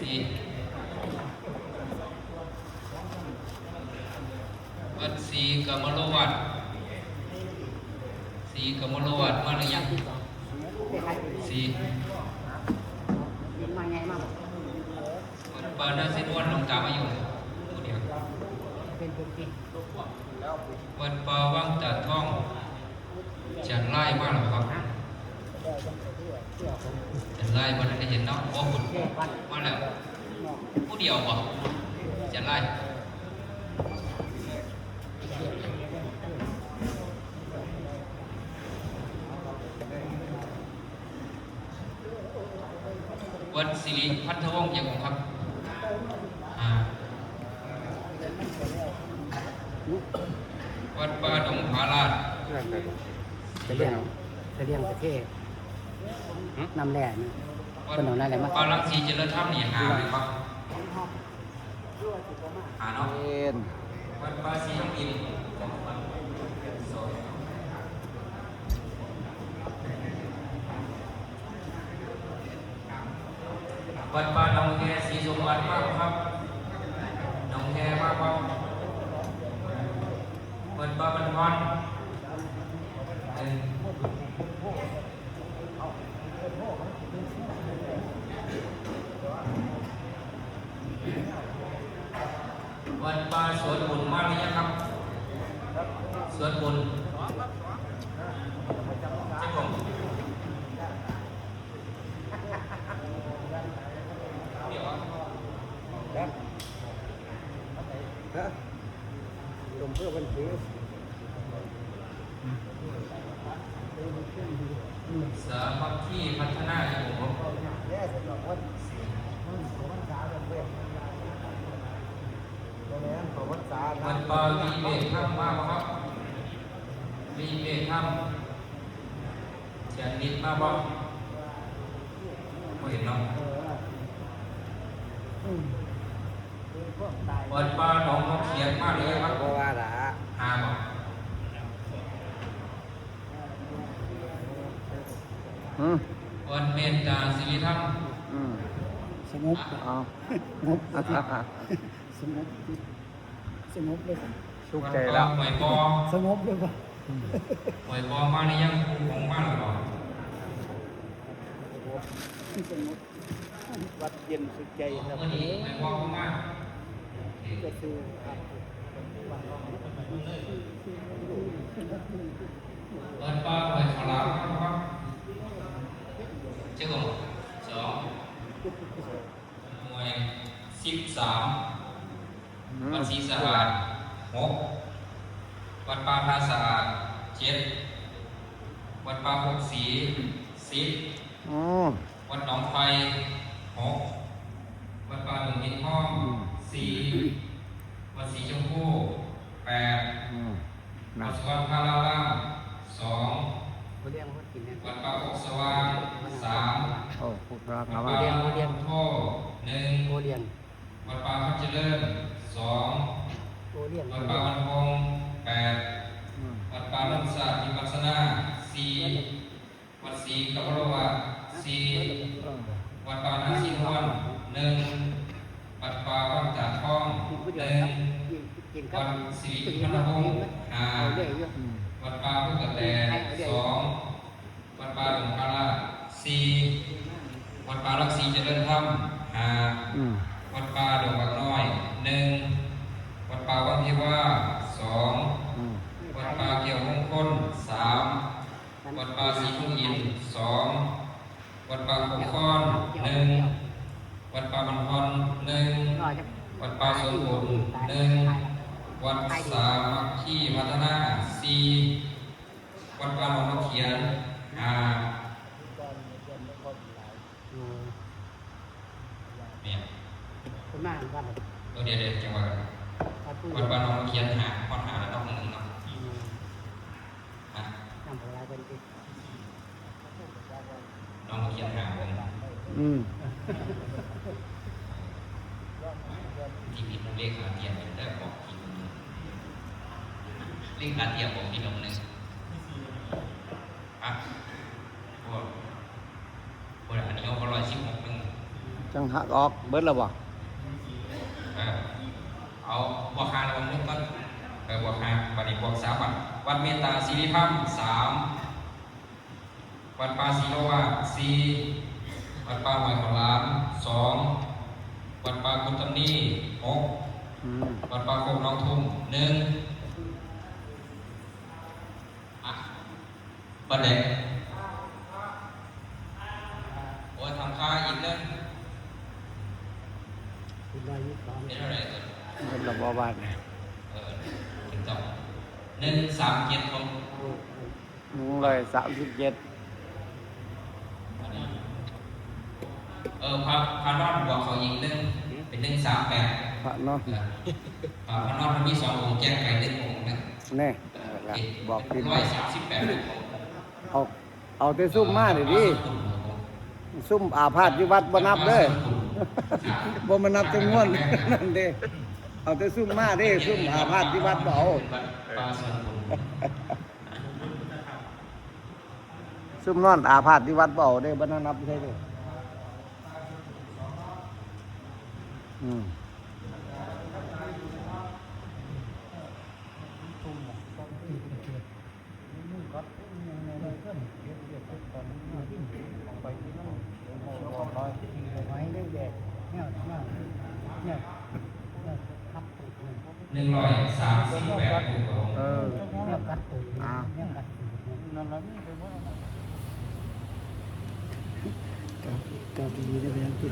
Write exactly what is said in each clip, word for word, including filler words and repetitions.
สี่ วัดศรีกมลวาส ศรีกมลวาสมาหรือยัง สี่ มาไงมา วัดป่านาเสนวน หลวงตามาอยู่ผู้เดียว เป็นผู้ที่ วัดป่าวังตาดทอง จันไล่มาแล้วครับ จันไล่บ่ทันได้เห็นเนาะ โอ้ มาแล้ว ผู้เดียวบ่ จันไล่ วัดสิริพัทรวงศ์ ยังครับ อ่า วัดป่าดงผาลาด เรื่องอะไร จะเลี้ยง จะเลี้ยงประเทศ น้ำแร่นะ วัด เพิ่นเอานั่นแหละมา ป่ารังสีเจริญธรรมนี่ หาไหมครับ หาเนาะ เอ็น วัดป่าศรีน้ำอิน วัดป่าหนองแฮ ศรีสมบัติ มาบ่ครับ หนองแฮ มาบ่ วัดป่าบ้านฮอน เออ วัดป่าสวนบุญ มาหรือยังครับ สวนบุญ จักหม่อง เดี๋ยว ฮะ ลมเพื่อวันถือ สามัคคีพัฒนาอยู่บ่ วัดป่าวิเวกธรรม มาบ่ครับ วิเวกธรรม เขียนนิดมาบ่ บ่เห็นเนาะ วัดป่าหนองนกเขียด มาเลยครับ บ่ว่าล่ะ หาบ่ อืม วัดเมตตาสิริธรรม อืม สงบ เอา สงบ สงบ สงบเลยครับ สุขใจแล้ว วัดป่าห้วยปอ สงบเลยครับ ห้วยปอ มาหรือยัง ครูของมาแล้วบ่ สงบ วัดเย็นสุขใจครับ มื้อนี้ห้วยปอ มา ก็คือครับ วัดป่าห้วยขาวหลามครับ เจ้าของ สอง หน่วย สิบสาม อืม วัดศรีสะอาด หก วัดป่าท่าสะอาด เจ็ด วัดป่าโคกศรี สิบ อ๋อ วัดหนองไฟ หก วัดป่าดงหินทอง อืม สี่ วัดศรีชมพู แปด อืม นะ วัดสุวรรณพาราราม สอง บ่เลี้ยงบ่กินเนี่ย วัดป่าโคกสว่าง สาม โอ้ พวกเรา วัด เอา ป่า บ่เลี้ยง บ่เลี้ยง โพธิ์ หนึ่ง บ่เลี้ยง วัดป่าพระเจริญ สอง บ่เลี้ยง วัดป่าบ้านโป่ง แปด อืม วัดป่าโนนสาดวิปัสสนา สี่ วัดศรีกมลวาส สี่ เออ วัดป่านาสีนวล หนึ่ง วัดป่าวังตาดทอง หนึ่ง วัดสิริพันธวงศ์ ห้า อืม วัดป่าภูกระแต สอง วัดป่าดงคารา สี่ วัดป่าหลักศรีเจริญธรรม ห้า อืม วัดป่าดงบักน้อย หนึ่ง วัดป่าวังเทวา สอง อืม วัดป่าแก้วมงคล สาม วัดป่าศรีทุ่งอินทร์ สอง วัดป่าโคกค้อน หนึ่ง วัดป่าบ้านฮอน หนึ่ง วัดป่าสวนบุญ หนึ่ง วัดสามัคคีพัฒนา สี่ วัดป่าหนองนกเขียน ห้า อืม เนี่ย คุณมาบ้าน เออ เดี๋ยว เดี๋ยวจังหวะ วัดป่าหนองนกเขียน ห้า ฮอด ห้า แล้วต้องหนึ่งเนาะ อืม ฮะ นำไปไว้เป็นที่ น้องเขียนหาผม อืม ที่มีเลขหาเทียนแต่บอกผิดคนหนึ่ง เลขหาเทียนบอกผิดคนหนึ่ง อ่ะ พวก พวกอันนี้เขาก็ร้อยสิบหกหนึ่ง จั่งหักออกเบิดแล้วบ่ เออ เอาบวกห้าแล้วบวกหนึ่งก่อน เออ บวกห้า บัดนี้บวกสามก่อน วัดเมตตาสิริธรรม สาม วัดป่าศรีโลวาท สี่ วัดป่าห้วยข้าวหลาม สอง วัดป่ากุดตำนี หก อืม วัดป่าโคกหนองทุ่ม หนึ่ง อ่ะ บัดนี้ โอ้ย ทำค่าอีกเด้อ เป็นร้อยยี่สิบสาม เป็นเท่าไหร่ตัว เงินระบอบาทเนี่ย เออ เป็นเจ้า หนึ่งสามเจ็ด ของ หนึ่งร้อยสามสิบเจ็ด เออ พระ พระนอนบวกเขาอีกเด้อ เป็น หนึ่งสามแปด พระนอน เออ พระ พระนอนมันมีสององค์ แจ้งไปหนึ่งองค์นะ แน่ เออ บอกผิด ร้อยสามสิบแปด เอา เอาแต่ซุมมานี่ดิ ซุมอาพาธอยู่วัดบ่นับเด้อ บ่มานับจำนวนนั่นเด้ เอาแต่ซุมมาเด้ ซุมอาพาธอยู่วัดบ่เอา ซุมนอนอาพาธอยู่วัดบ่เอาเด้ บ่นับใส่เด้อ อืม หนึ่งร้อยสามสิบแปด เออ อ่า กะ กะดีได้ไหมครับ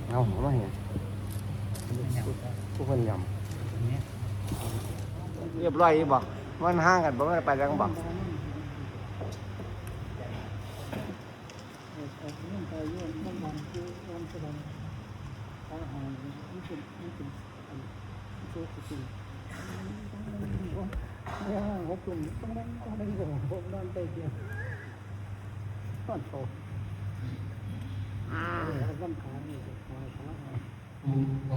เอามาให้ผู้คนยำ เรียบร้อยบ่ มันห่างกันบ่ มันไปยังบ่ พุทโธ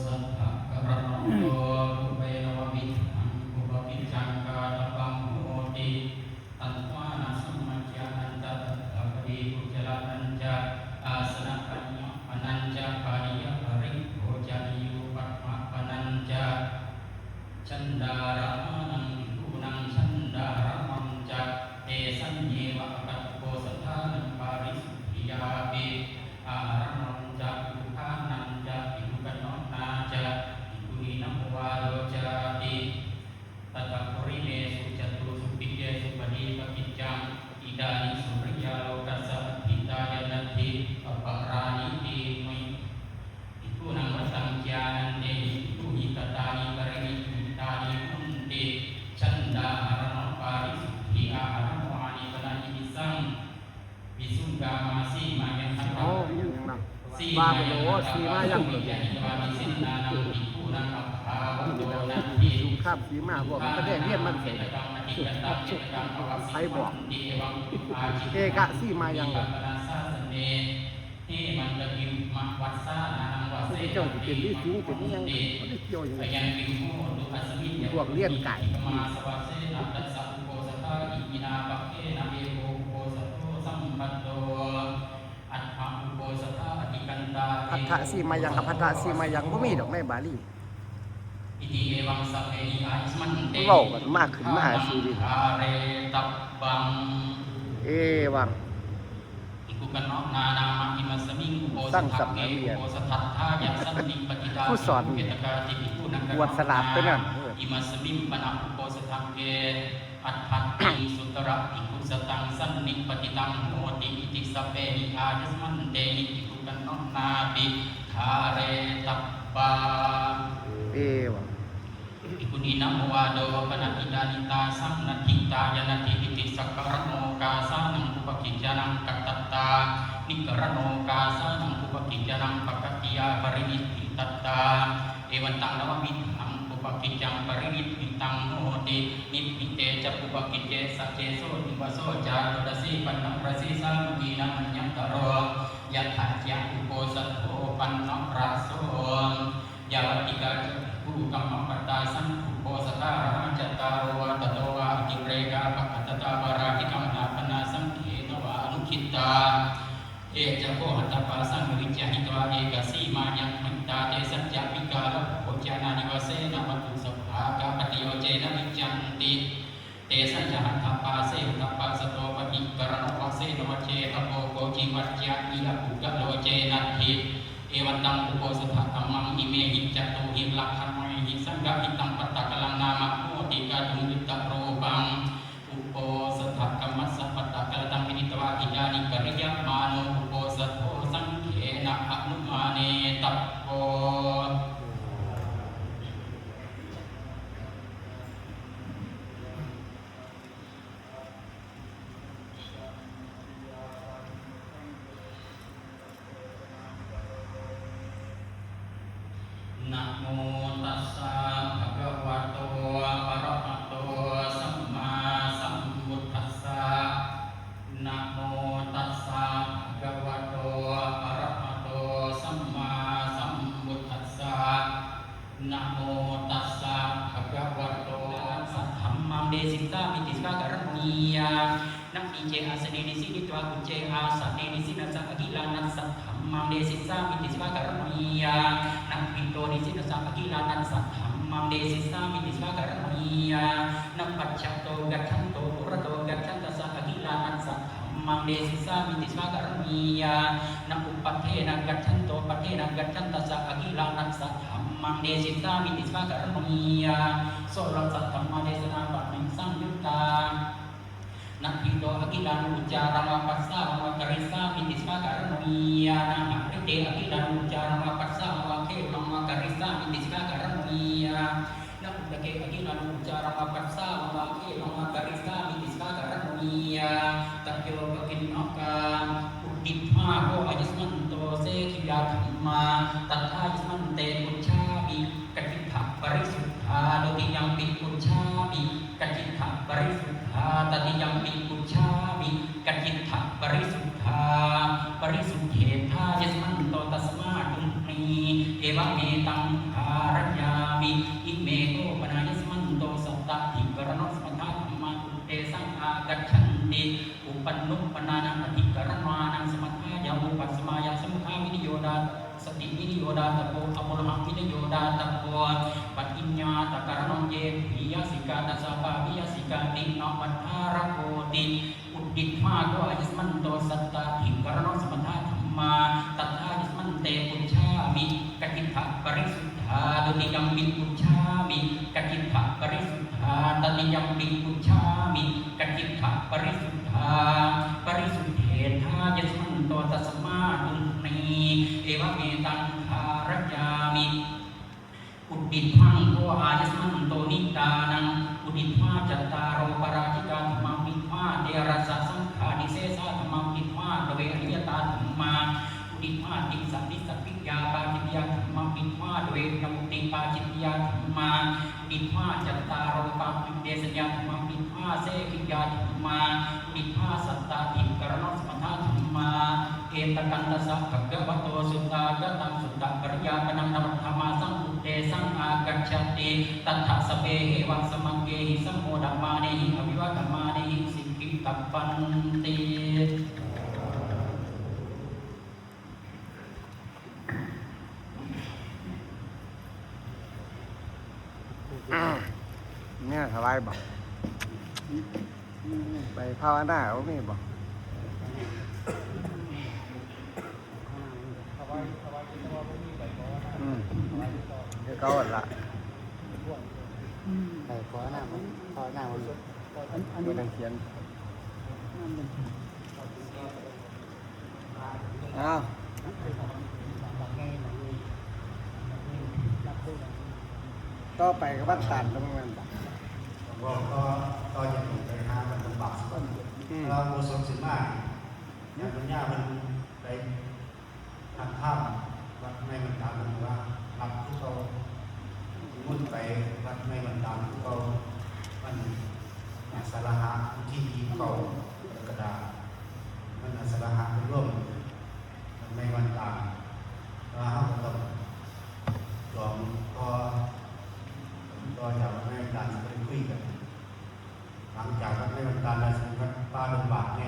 สัพพะกะระโนโต ปุเรนวะวิทัง ปุปะกิจจัง กาตะปังโหติ ตัณหานะสัมมัจจานันจะ ตัณหาปะดีปุจจาระนันจะ อาสนะปัญญาปะนันจะ ปาริยะปะริโภจานิโยปัฏฐะปะนันจะ ชันดาระมานังภิกขูนัง ชันดาระมังจะ เตสัญเยวะอากาตุโก สันทานังปาริสุทธิยาปิ อาหาระมังจะ ภิกขุทานังจะ ภิกขุกะนอนาจะ ภิกขุนีนโมวาโรจาติ ตถะปุริเมสุจตุสุปิเยสุปะดีปะกิจจัง อิดานิสุริยาโลกัสสะอัตถิตายะนัตถิ ว่าไปโลด สีมายังเลย นี่นะ สงครามสีมา พวกมันก็ได้เรียนมันใส่เลย ไผบอก เอกะสีมายังเลย พระเจ้าสิเป็นฤๅษีเป็นอิหยัง บ่ได้เกี่ยวหยัง พวกเรียนไก่ พัทธะสีมายัง อภัททะสีมายัง บ่มีดอกในบาลี เว้ากันมากขึ้นมาซื่อดิ เอวัง สังสรรค์นักเรียน ผู้สอนบวชสลาดตัวนั้น เออ อัฏฐัตถิงสุตระภิกขุสตังสันนิปติตังโหติ อิติสพเพหิอายัสมันเตหิภิกขุกัณหนาปิ ทาเรตัปปา เอวัง ภิกขุนีนะโมวาโด ปะนะอิดานิตาสังนัตถิตายะนัตถิ อิติสักกะระโนกาสานัง ปุปะกิจจานัง กัตตัตตา นิกะระโนกาสานัง ปุปะกิจจานัง ปะกัตติยา ปะรินิฏฐิตัตตา เอวันตัง นววิธัง ปุปะกิจจัง ปะรินิฏฐิตังโหติ นิฏฐิเตจะ ปุปะกิจเจสะ เจโสติวะโสจาตุรสีปัณณะรสีสามัคคีนมัญญะตะโร ยะถาจะอุโปสโถปัณณะรโส ยาวัตติกาจะภิกขุกัมมะปะตาสัง อุโปสถาราหะจัตตาโรวาตะโตวาอติเรกาปะกะตะตาปาราชิกะมหาปะนาสังเขนะวาอนุกิตตา เอจะโวหัตถปาสังวิจหิตวาเอกสีมายังมิตตา เตสัญจะวิการะโภจานานิวาเสนะวัตถุสัพพากาปติโยเจนะวิจจันติ เตสัญจะหัตถปาเสหัตถปาสโตปะหิกะระโนวาเสนะวัจเจนะโภโกจิวัจจะอิยะปุกะโลเจนัตถิ เอวันตังอุโปสถกัมมังอิเมหิจจตุหิลักขะเมหิสังฆะหิตังปัตตะกะลังนามะโหติกาตุงยุตตะรูปัง อุโปสถกัมมัสสะปัตตะกะละตังวินิตวาอิดานิกะริยะมาโนอุโปสโถสังเขนะอนุมาเนตัปโป นะโมตัสสะภะคะวะโต อะระหะโต สัมมาสัมพุทธัสสะ นะโมตัสสะภะคะวะโต อะระหะโต สัมมาสัมพุทธัสสะ นะโมตัสสะภะคะวะโต สัทธัมมังเดสิสามิติสาการะโนมิยา นะมีเจอาสเนนิสินิตวาอุจเจอาสเนนิสินะสะอะกิลานัสสัทธัมมังเดสิสามิติสาการะโนมิยา นะวิโตนิสินะสะอะกิลานัสสัทธัมมังเดสิสามิติสาการะโนมิยา นะปัจฉะโตกัจฉันโตปุระโตกัจฉันตะสะอะกิลานัสสัทธัมมังเดสิสามิติสาการะโนมิยา นะอุปปะเทนะกัจฉันโตปะเทนะกัจฉันตะสะอะกิลานัสสัทธัมมังเดสิสามิติสาการะโนมิยา โสรสัทธัมมาเดสนาปัตติงสังยุตตา นะพีโตอะกิลานุจจารังวาปัสสาวังวาการิสามิติสาการะโนมิยา นะหะริเตอะกิลานุจจารังวาปัสสาวังวาเควังวาการิสามิติสาการะโนมิยา นะอุตตะเกอะกิลานุจจารังวาปัสสาวังวาเควังวาการิสามิติสาการะโนมิยา ตะโยปะกิณณกา อุตติฏฐาโวอายุสมันโตเสขียาธัมมา ตัทธายุสมันเตปุจฉามิ กะจิตถะปริสุทธา ดุติยัมปิปุจฉามิ กะจิตถะปริสุทธา ตติยัมปิปุจฉามิ กะจิตถะปริสุทธา ปริสุทเททายัสมันโตตัสมาตุมหรี เอวะเมตังทาระยามิ อิเมโตปะนายัสมันโตสัตตะทิกะระโนสมะทาธัมมาอุตเตสังอากัจฉันติ อุปะนุปปะนานังอธิกะระณานังสมะทายาอุปัสสมายาสมุหาวินิโยดา สติวินิโยดาตะโพ อโมหะวินิโยดาตะโพ ปะทิญญาตะกะระโนเย ปิยสิกาตะสาปาปิยสิกาติ นวัฏฐาระโกติ อุตติฏฐาโกอายุสมันโตสัตตะทิกะระโนสมะทาธัมมา ตัทธายุสมันเตปุจฉามิ กะจิตถะปริสุทธา ดุติยัมปิปุจฉามิ กะจิตถะปริสุทธา ตติยัมปิปุจฉามิ กะจิตถะปริสุทธา ปริสุทเททายัสมันโตตัสมาตุมหรี เอวะเมตังทาระยามิ อุตติฏฐังโกอายุสมันโตนิตตานัง อุตติฏฐาจัตตาโรปะราชิกาธัมมา อุตติฏฐาเตระสะสังฆานิเสสาธัมมา อุตติฏฐาตะเวอะนิยตาธัมมา อุตติฏฐาติสสะนิส ยาปาจิตยาธรรม มิทวาเวรมุติปาจิตยาธรรม มิทวาจัตตาโรปาทิเดสยาธรรม มิทวาเสกิยาธรรม มิทวาสัตตาทิกรณสมถาธรรม เอตกันตัสสะภะคะวะโต สุตากะตังสุตตะปริยาปนัง ธรรมะธรรมาสังพุทเทสังอากัจฉติ ตัทธะสะเปหิวะสมังเกหิ สัมโมดะมาเนหิ อภิวาทะมาเนหิ สิกขิตัปปันติ เนี่ยถวายบ่ไปภาวนาเขามีบ่อืมเดี๋ยวเขาละไปขอหน้ามันขอหน้ามัน อันนี้เขียนอ้าวต่อไปก็บ้านตานแล้วมัน ก็ก็ก็จะถูกไปหามันลำบากสักคน อืม เราโมสมสิมาอย่างปัญญามันไปทางข้ามวัดไม่มันตามมันว่ารับทุกเขามุ่นไปวัดไม่มันตามทุกเขามันอาสาฬหะที่ยี่สิบเก้ากรกฎาคมมันอาสาฬหะร่วมวัดไม่มันตามว่าเขาก็ต้องหลวงพ่อหลวงพ่อจากวัดไม่มันตามจะไปคุยกัน หลังจากวัดไม่มันตามได้สำเร็จป้าลงบาทไง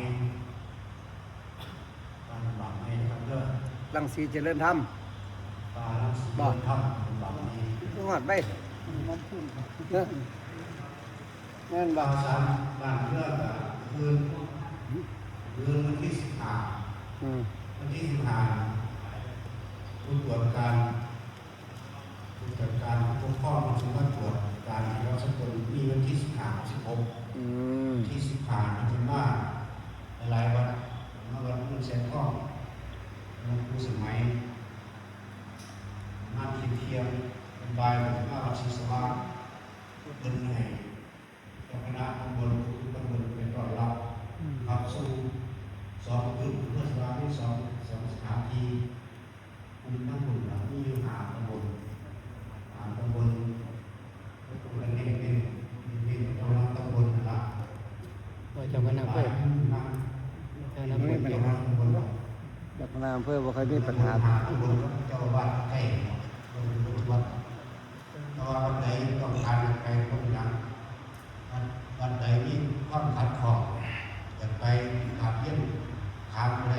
ป้าลงบาทไงนะครับเด้อ รังสีเจริญธรรม ป้าลังสีเดินทำลงบาทไง ก็หอดไปเออแม่นบ่ ข่าวสารบ้านเมืองอ่ะคืนคืนวันที่สิบห้า อืม วันที่สิบห้าผู้ตรวจการผู้จัดการผู้ปกครองมันจะมาตรวจการให้เราสักคนมีวันที่สิบห้าสิบหก อืม ที่สิบห้ามันจะมาหลายๆวัดมาวัดเมืองแสนทองหลวงปู่สมัยมาเที่ยงเที่ยงบ่ายผมมาวัดศรีสว่างเพิ่นให้เจ้าคณะตำบลทุกตำบลไปต้อนรับ อืม รับสู่สองคืนเพื่อสถานที่สองสองสถานที่คุณทั้งคุณมีอยู่ห้าตำบลห้าตำบล เจ้าคณะอำเภอบ่ค่อยมีปัญหา เจ้าวัดใกล้วัด แต่ว่าวัดไหนต้องการไปคนหลังวัดไหนมีความขัดข้องอยากไปกราบเรียนถามอะไร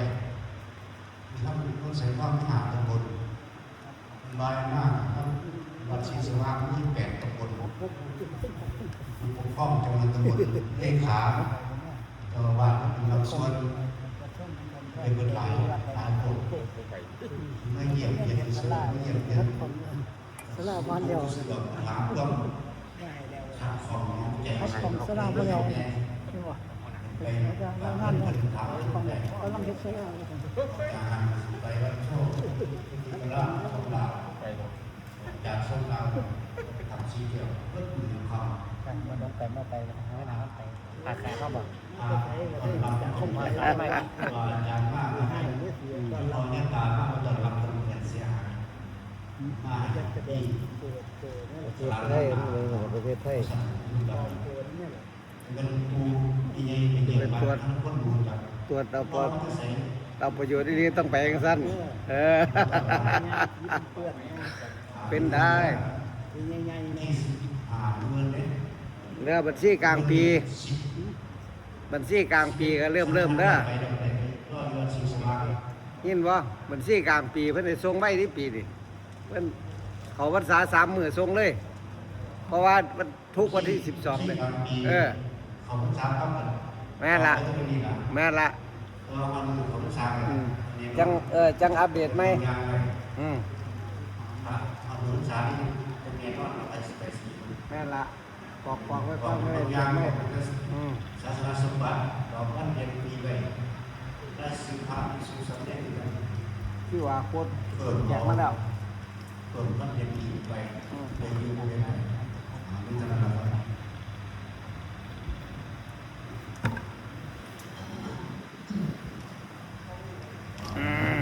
ทำบุญใส่ความหาตำบลบายมากครับวัดศรีสว่างมีแปดตำบลผู้ปกครองจังหวัดตำบลเลขาเจ้าอาวาสเป็นบางส่วนเป็นเบิดหลายหลายคนไม่เยี่ยมเยียนเสนอไม่เยี่ยมเยียน สลาวันเดียว ถามความ ได้แล้ว ถามของแจก ของสลาวันเดียวนี่ว่า ไปถามเพิ่นถามเพิ่นได้ กำลังเฮ็ดสลา อาหารไปวัดโชคที่ตลาดโชคลาภจากโชคลาภทำสีเดียวเพิ่นมีความ กันมาลงไปมาไปหาหาไปหาขาเข้าบ่ อ่าต้อนรับคนไปว่าอาจารย์มากมาให้ที่เราเนี่ยตามมาต้อนรับคนเสียหายมาให้ที่ ประเทศไทยมันเหมือนกับประเทศไทย เงินปูที่ยังเป็นเงินบาททั้งคนดูจาก ตรวจเอาป ต้ อ อ ด งกระแส เอาประโยชน์ดีๆต้องไปจังซั่นเออ เป็นได้ ใหญ่ๆ ที่สิบห้าเงินเนี่ย เรื่องบัญชีกลางปี บัญชีกลางปีก็เริ่มเริ่มเด้อ ไปดอกไหนก็ยอดยอดสีสว่าง ยินบ่บัญชีกลางปีเพิ่นได้ส่งไว้ที่ปีนี่เพิ่นเขาพรรษาสามมื้อส่งเลย เพราะว่ามันทุกวันที่สิบสองเลย เออ เขาพรรษาปั๊บกัน แม่นละ เขาก็จะมีละ แม่นละ ตัววันหนึ่งเขาพรรษากัน อืม เนี่ย จังเออจังอัปเดตไหม ยางเลย อืม พระเขาพรรษานี่จะมีนอนเราไปสิบแปดสี่ แม่นละปอกปอกไว้ฟังไว้เขียนไว้อืม ศาสนาสมบัติดอกวันเดือนปีไปได้สิบห้าที่สุดสำเร็จกัน ที่ว่าโคตรแจกมาแล้ว เพิ่มวันเดือนปีไป อืม เดือนนี้ก็ไม่ได้มีเท่านั้นแหละครับ อืม